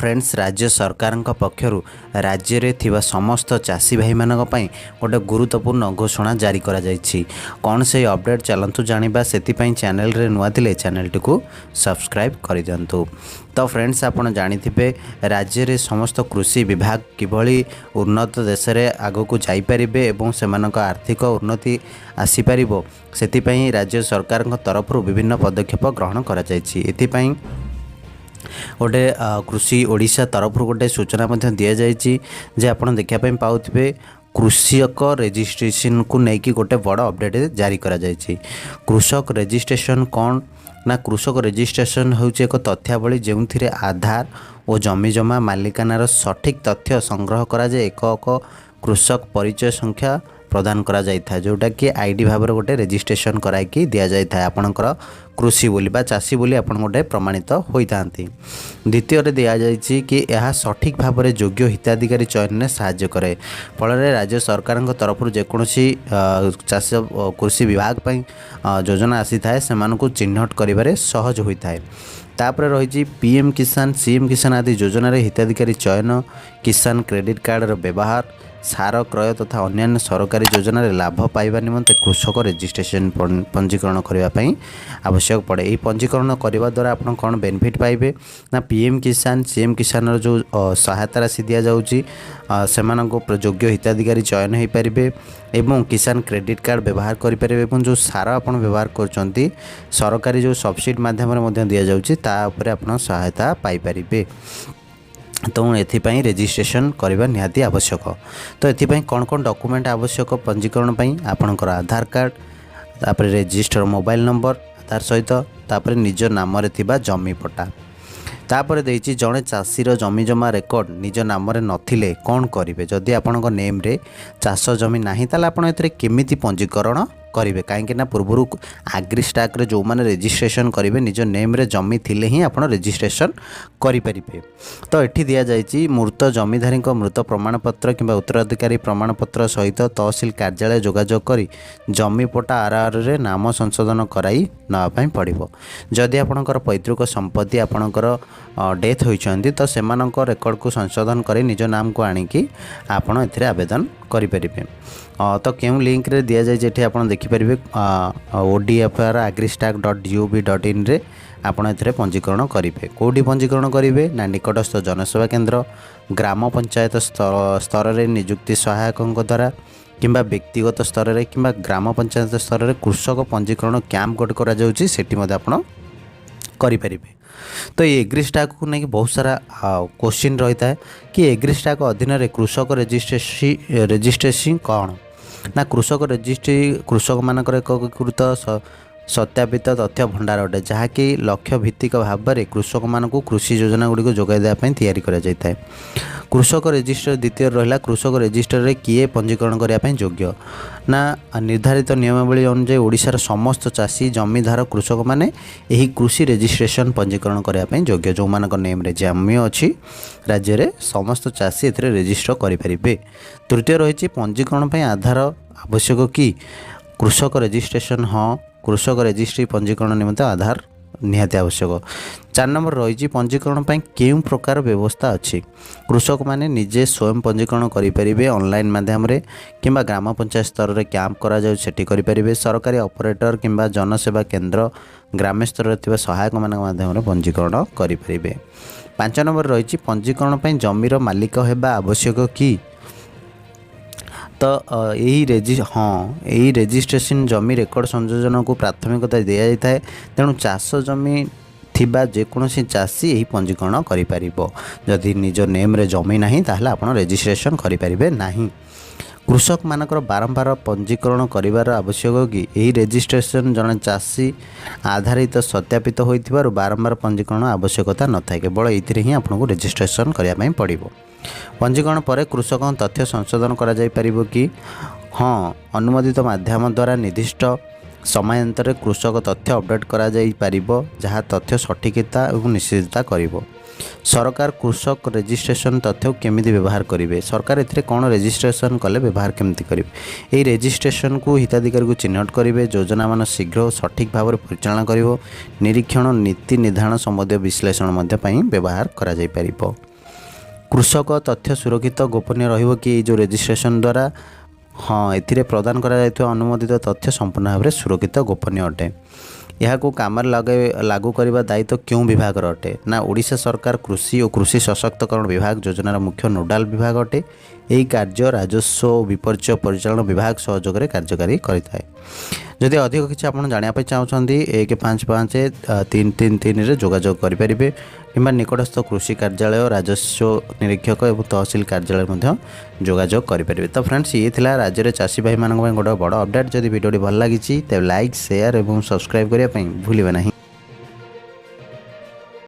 Friends, ରାଜ୍ୟ ସରକାରଙ୍କ ପକ୍ଷରୁ ରାଜ୍ୟରେ ଥିବା ସମସ୍ତ ଚାଷୀ ଭାଇମାନଙ୍କ ପାଇଁ ଗୋଟେ ଗୁରୁତ୍ୱପୂର୍ଣ୍ଣ ଘୋଷଣା ଜାରି କରାଯାଇଛି। କ'ଣ ସେଇ ଅପଡ଼େଟ୍, ଚାଲନ୍ତୁ ଜାଣିବା। ସେଥିପାଇଁ ଚ୍ୟାନେଲରେ ନୂଆ ଥିଲେ ଚ୍ୟାନେଲଟିକୁ ସବସ୍କ୍ରାଇବ୍ କରିଦିଅନ୍ତୁ। ତ ଫ୍ରେଣ୍ଡସ୍, ଆପଣ ଜାଣିଥିବେ ରାଜ୍ୟରେ ସମସ୍ତ କୃଷି ବିଭାଗ କିଭଳି ଉନ୍ନତ ଦେଶରେ ଆଗକୁ ଯାଇପାରିବେ ଏବଂ ସେମାନଙ୍କ ଆର୍ଥିକ ଉନ୍ନତି ଆସିପାରିବ, ସେଥିପାଇଁ ରାଜ୍ୟ ସରକାରଙ୍କ ତରଫରୁ ବିଭିନ୍ନ ପଦକ୍ଷେପ ଗ୍ରହଣ କରାଯାଇଛି। ଏଥିପାଇଁ ଗୋଟେ କୃଷି ଓଡ଼ିଶା ତରଫରୁ ଗୋଟେ ସୂଚନା ମଧ୍ୟ ଦିଆଯାଇଛି ଯେ ଆପଣ ଦେଖିବା ପାଇଁ ପାଉଥିବେ, କୃଷକ ରେଜିଷ୍ଟ୍ରେସନକୁ ନେଇକି ଗୋଟେ ବଡ଼ ଅପଡ଼େଟ୍ ଜାରି କରାଯାଇଛି। କୃଷକ ରେଜିଷ୍ଟ୍ରେସନ କ'ଣ ନା, କୃଷକ ରେଜିଷ୍ଟ୍ରେସନ ହେଉଛି ଏକ ତଥ୍ୟାବଳୀ, ଯେଉଁଥିରେ ଆଧାର ଓ ଜମିଜମା ମାଲିକାନାର ସଠିକ୍ ତଥ୍ୟ ସଂଗ୍ରହ କରାଯାଇ ଏକ ଏକ କୃଷକ ପରିଚୟ ସଂଖ୍ୟା ପ୍ରଦାନ କରାଯାଇଥାଏ, ଯେଉଁଟାକି ଆଇଡ଼ି ଭାବରେ ଗୋଟେ ରେଜିଷ୍ଟ୍ରେସନ କରାଇକି ଦିଆଯାଇଥାଏ। ଆପଣଙ୍କର କୃଷି ବୋଲି ବା ଚାଷୀ ବୋଲି ଆପଣ ଗୋଟେ ପ୍ରମାଣିତ ହୋଇଥାନ୍ତି। ଦ୍ୱିତୀୟରେ ଦିଆଯାଇଛି କି ଏହା ସଠିକ୍ ଭାବରେ ଯୋଗ୍ୟ ହିତାଧିକାରୀ ଚୟନରେ ସାହାଯ୍ୟ କରେ। ଫଳରେ ରାଜ୍ୟ ସରକାରଙ୍କ ତରଫରୁ ଯେକୌଣସି ଚାଷ କୃଷି ବିଭାଗ ପାଇଁ ଯୋଜନା ଆସିଥାଏ, ସେମାନଙ୍କୁ ଚିହ୍ନଟ କରିବାରେ ସହଜ ହୋଇଥାଏ। ତାପରେ ରହିଛି ପିଏମ୍ କିଷାନ, ସିଏମ୍ କିଷାନ ଆଦି ଯୋଜନାରେ ହିତାଧିକାରୀ ଚୟନ, କିଷାନ କ୍ରେଡ଼ିଟ୍ କାର୍ଡ଼ର ବ୍ୟବହାର, ସାର କ୍ରୟ ତଥା ଅନ୍ୟାନ୍ୟ ସରକାରୀ ଯୋଜନାରେ ଲାଭ ପାଇବା ନିମନ୍ତେ କୃଷକ ରେଜିଷ୍ଟ୍ରେସନ ପଞ୍ଜୀକରଣ କରିବା ପାଇଁ ଆବଶ୍ୟକ ପଡ଼େ। ଏହି ପଞ୍ଜୀକରଣ କରିବା ଦ୍ୱାରା ଆପଣ କ'ଣ ବେନିଫିଟ୍ ପାଇବେ ନା, ପିଏମ୍ କିଷାନ, ସିଏମ୍ କିଷାନର ଯେଉଁ ସହାୟତା ରାଶି ଦିଆଯାଉଛି, ସେମାନଙ୍କୁ ଯୋଗ୍ୟ ହିତାଧିକାରୀ ଚୟନ ହୋଇପାରିବେ ଏବଂ କିଷାନ କ୍ରେଡ଼ିଟ୍ କାର୍ଡ଼ ବ୍ୟବହାର କରିପାରିବେ ଏବଂ ଯେଉଁ ସାର ଆପଣ ବ୍ୟବହାର କରୁଛନ୍ତି, ସରକାରୀ ଯେଉଁ ସବସିଡ଼ି ମାଧ୍ୟମରେ ମଧ୍ୟ ଦିଆଯାଉଛି, ତା ଉପରେ ଆପଣ ସହାୟତା ପାଇପାରିବେ। ତେଣୁ ଏଥିପାଇଁ ରେଜିଷ୍ଟ୍ରେସନ କରିବା ନିହାତି ଆବଶ୍ୟକ। ତ ଏଥିପାଇଁ କ'ଣ କ'ଣ ଡକୁମେଣ୍ଟ ଆବଶ୍ୟକ? ପଞ୍ଜୀକରଣ ପାଇଁ ଆପଣଙ୍କର ଆଧାର କାର୍ଡ଼, ତାପରେ ରେଜିଷ୍ଟର ମୋବାଇଲ ନମ୍ବର ଆଧାର ସହିତ, ତାପରେ ନିଜ ନାମରେ ଥିବା ଜମି ପଟ୍ଟା। ତାପରେ ଦେଇଛି, ଜଣେ ଚାଷୀର ଜମି ଜମା ରେକର୍ଡ଼ ନିଜ ନାମରେ ନଥିଲେ କ'ଣ କରିବେ? ଯଦି ଆପଣଙ୍କ ନେମ୍ରେ ଚାଷ ଜମି ନାହିଁ, ତାହେଲେ ଆପଣ ଏଥିରେ କେମିତି ପଞ୍ଜୀକରଣ କରିବେ? କାହିଁକି ନା ପୂର୍ବରୁ ଆଗ୍ରିଷ୍ଟାକ୍ରେ ଯେଉଁମାନେ ରେଜିଷ୍ଟ୍ରେସନ କରିବେ, ନିଜ ନେମ୍ରେ ଜମି ଥିଲେ ହିଁ ଆପଣ ରେଜିଷ୍ଟ୍ରେସନ କରିପାରିବେ। ତ ଏଠି ଦିଆଯାଇଛି, ମୃତ ଜମିଧାରୀଙ୍କ ମୃତ ପ୍ରମାଣପତ୍ର କିମ୍ବା ଉତ୍ତରାଧିକାରୀ ପ୍ରମାଣପତ୍ର ସହିତ ତହସିଲ କାର୍ଯ୍ୟାଳୟ ଯୋଗାଯୋଗ କରି ଜମି ପଟ୍ଟା ଆର୍ଆର୍ରେ ନାମ ସଂଶୋଧନ କରାଇ ନେବା ପାଇଁ ପଡ଼ିବ। ଯଦି ଆପଣଙ୍କର ପୈତୃକ ସମ୍ପତ୍ତି, ଆପଣଙ୍କର ଡେଥ୍ ହୋଇଛନ୍ତି, ତ ସେମାନଙ୍କ ରେକର୍ଡ଼କୁ ସଂଶୋଧନ କରି ନିଜ ନାମକୁ ଆଣିକି ଆପଣ ଏଥିରେ ଆବେଦନ କରିପାରିବେ। ତ କେଉଁ ଲିଙ୍କରେ ଦିଆଯାଇଛି, ଏଠି ଆପଣ ଦେଖିପାରିବେ, odfr agristack.gov.inରେ ଆପଣ ଏଥିରେ ପଞ୍ଜୀକରଣ କରିବେ। କେଉଁଠି ପଞ୍ଜୀକରଣ କରିବେ ନା, ନିକଟସ୍ଥ ଜନସେବା କେନ୍ଦ୍ର, ଗ୍ରାମ ପଞ୍ଚାୟତ ସ୍ତରରେ ନିଯୁକ୍ତି ସହାୟକଙ୍କ ଦ୍ୱାରା କିମ୍ବା ବ୍ୟକ୍ତିଗତ ସ୍ତରରେ କିମ୍ବା ଗ୍ରାମ ପଞ୍ଚାୟତ ସ୍ତରରେ କୃଷକ ପଞ୍ଜୀକରଣ କ୍ୟାମ୍ପ ଗୋଟେ କରାଯାଉଛି, ସେଠି ମଧ୍ୟ ଆପଣ କରିପାରିବେ। ତ ଏଇ ଏଗ୍ରିଷ୍ଟାକକୁ ନେଇକି ବହୁତ ସାରା କୋଶ୍ଚିନ୍ ରହିଥାଏ କି ଏଗ୍ରିଷ୍ଟାକ୍ ଅଧୀନରେ କୃଷକ ରେଜିଷ୍ଟ୍ରେସନ କ'ଣ ନା, କୃଷକ ରେଜିଷ୍ଟ୍ରି କୃଷକମାନଙ୍କର ଏକୀକୃତ ସତ୍ୟାପିତ ତଥ୍ୟ ଭଣ୍ଡାର ଅଟେ, ଯାହାକି ଲକ୍ଷ୍ୟ ଭିତ୍ତିକ ଭାବରେ କୃଷକମାନଙ୍କୁ କୃଷି ଯୋଜନା ଗୁଡ଼ିକୁ ଯୋଗାଇ ଦେବା ପାଇଁ ତିଆରି କରାଯାଇଥାଏ। କୃଷକ ରେଜିଷ୍ଟର ଦ୍ୱିତୀୟରେ ରହିଲା, କୃଷକ ରେଜିଷ୍ଟରରେ କିଏ ପଞ୍ଜୀକରଣ କରିବା ପାଇଁ ଯୋଗ୍ୟ ନା, ନିର୍ଦ୍ଧାରିତ ନିୟମାବଳୀ ଅନୁଯାୟୀ ଓଡ଼ିଶାର ସମସ୍ତ ଚାଷୀ, ଜମିଧାର କୃଷକମାନେ ଏହି କୃଷି ରେଜିଷ୍ଟ୍ରେସନ ପଞ୍ଜୀକରଣ କରିବା ପାଇଁ ଯୋଗ୍ୟ। ଯେଉଁମାନଙ୍କ ନେମ୍ରେ ଜମି ଅଛି, ରାଜ୍ୟରେ ସମସ୍ତ ଚାଷୀ ଏଥିରେ ରେଜିଷ୍ଟର କରିପାରିବେ। ତୃତୀୟ ରହିଛି, ପଞ୍ଜୀକରଣ ପାଇଁ ଆଧାର ଆବଶ୍ୟକ କି କୃଷକ ରେଜିଷ୍ଟ୍ରେସନ? ହଁ, କୃଷକ ରେଜିଷ୍ଟ୍ରି ପଞ୍ଜୀକରଣ ନିମନ୍ତେ ଆଧାର ନିହାତି ଆବଶ୍ୟକ। 4 ନମ୍ବର ରହିଛି, ପଞ୍ଜୀକରଣ ପାଇଁ କେଉଁ ପ୍ରକାର ବ୍ୟବସ୍ଥା ଅଛି? କୃଷକମାନେ ନିଜେ ସ୍ୱୟଂ ପଞ୍ଜୀକରଣ କରିପାରିବେ ଅନଲାଇନ୍ ମାଧ୍ୟମରେ କିମ୍ବା ଗ୍ରାମ ପଞ୍ଚାୟତ ସ୍ତରରେ କ୍ୟାମ୍ପ କରାଯାଉଛି, ସେଠି କରିପାରିବେ। ସରକାରୀ ଅପରେଟର କିମ୍ବା ଜନସେବା କେନ୍ଦ୍ର, ଗ୍ରାମ୍ୟ ସ୍ତରରେ ଥିବା ସହାୟକମାନଙ୍କ ମାଧ୍ୟମରେ ପଞ୍ଜୀକରଣ କରିପାରିବେ। 5 ନମ୍ବର ରହିଛି, ପଞ୍ଜୀକରଣ ପାଇଁ ଜମିର ମାଲିକ ହେବା ଆବଶ୍ୟକ କି? ତ ହଁ, ଏହି ରେଜିଷ୍ଟ୍ରେସନ ଜମି ରେକର୍ଡ଼ ସଂଯୋଜନକୁ ପ୍ରାଥମିକତା ଦିଆଯାଇଥାଏ। ତେଣୁ ଚାଷ ଜମି ଥିବା ଯେକୌଣସି ଚାଷୀ ଏହି ପଞ୍ଜୀକରଣ କରିପାରିବ। ଯଦି ନିଜ ନେମ୍ରେ ଜମି ନାହିଁ, ତାହେଲେ ଆପଣ ରେଜିଷ୍ଟ୍ରେସନ କରିପାରିବେ ନାହିଁ। କୃଷକମାନଙ୍କର ବାରମ୍ବାର ପଞ୍ଜୀକରଣ କରିବାର ଆବଶ୍ୟକ କି? ଏହି ରେଜିଷ୍ଟ୍ରେସନ ଜଣେ ଚାଷୀ ଆଧାରିତ ସତ୍ୟାପିତ ହୋଇଥିବାରୁ ବାରମ୍ବାର ପଞ୍ଜୀକରଣ ଆବଶ୍ୟକତା ନଥାଏ। କେବଳ ଏଇଥିରେ ହିଁ ଆପଣଙ୍କୁ ରେଜିଷ୍ଟ୍ରେସନ କରିବା ପାଇଁ ପଡ଼ିବ। ପଞ୍ଜୀକରଣ ପରେ କୃଷକଙ୍କ ତଥ୍ୟ ସଂଶୋଧନ କରାଯାଇପାରିବ କି? ହଁ, ଅନୁମୋଦିତ ମାଧ୍ୟମ ଦ୍ୱାରା ନିର୍ଦ୍ଦିଷ୍ଟ ସମୟାନ୍ତରେ କୃଷକ ତଥ୍ୟ ଅପଡ଼େଟ୍ କରାଯାଇପାରିବ, ଯାହା ତଥ୍ୟ ସଠିକତା ଏବଂ ନିଶ୍ଚିତତା କରିବ। ସରକାର କୃଷକ ରେଜିଷ୍ଟ୍ରେସନ ତଥ୍ୟକୁ କେମିତି ବ୍ୟବହାର କରିବେ? ସରକାର ଏଥିରେ କ'ଣ ରେଜିଷ୍ଟ୍ରେସନ କଲେ ବ୍ୟବହାର କେମିତି କରିବେ? ଏହି ରେଜିଷ୍ଟ୍ରେସନକୁ ହିତାଧିକାରୀକୁ ଚିହ୍ନଟ କରିବେ, ଯୋଜନାମାନ ଶୀଘ୍ର ଓ ସଠିକ୍ ଭାବରେ ପରିଚାଳନା କରିବ, ନିରୀକ୍ଷଣ, ନୀତି ନିର୍ଦ୍ଧାରଣ ସମ୍ବନ୍ଧୀୟ ବିଶ୍ଳେଷଣ ମଧ୍ୟ ପାଇଁ ବ୍ୟବହାର କରାଯାଇପାରିବ। କୃଷକ ତଥ୍ୟ ସୁରକ୍ଷିତ ଗୋପନୀୟ ରହିବ କି ଏଇ ଯେଉଁ ରେଜିଷ୍ଟ୍ରେସନ୍ ଦ୍ୱାରା? ହଁ, ଏଥିରେ ପ୍ରଦାନ କରାଯାଇଥିବା ଅନୁମୋଦିତ ତଥ୍ୟ ସମ୍ପୂର୍ଣ୍ଣ ଭାବରେ ସୁରକ୍ଷିତ ଗୋପନୀୟ ଅଟେ। ଏହାକୁ କାମରେ ଲାଗୁ କରିବା ଦାୟିତ୍ୱ କେଉଁ ବିଭାଗର ଅଟେ ନା, ଓଡ଼ିଶା ସରକାର କୃଷି ଓ କୃଷି ସଶକ୍ତକରଣ ବିଭାଗ ଯୋଜନାର ମୁଖ୍ୟ ନୋଡାଲ ବିଭାଗ ଅଟେ। ଏହି କାର୍ଯ୍ୟ ରାଜସ୍ୱ ଓ ବିପର୍ଯ୍ୟୟ ପରିଚାଳନା ବିଭାଗ ସହଯୋଗରେ କାର୍ଯ୍ୟକାରୀ କରିଥାଏ। ଯଦି ଅଧିକ କିଛି ଆପଣ ଜାଣିବା ପାଇଁ ଚାହୁଁଛନ୍ତି, 155 333ରେ ଯୋଗାଯୋଗ କରିପାରିବେ କିମ୍ବା ନିକଟସ୍ଥ କୃଷି କାର୍ଯ୍ୟାଳୟ, ରାଜସ୍ୱ ନିରୀକ୍ଷକ ଏବଂ ତହସିଲ କାର୍ଯ୍ୟାଳୟ ମଧ୍ୟ ଯୋଗାଯୋଗ କରିପାରିବେ। ତ ଫ୍ରେଣ୍ଡସ୍, ଇଏ ଥିଲା ରାଜ୍ୟରେ ଚାଷୀ ଭାଇମାନଙ୍କ ପାଇଁ ଗୋଟେ ବଡ଼ ଅପଡ଼େଟ୍। ଯଦି ଭିଡ଼ିଓଟି ଭଲ ଲାଗିଛି, ତେବେ ଲାଇକ୍, ସେୟାର ଏବଂ ସବସ୍କ୍ରାଇବ୍ କରିବା ପାଇଁ ଭୁଲିବେ ନାହିଁ।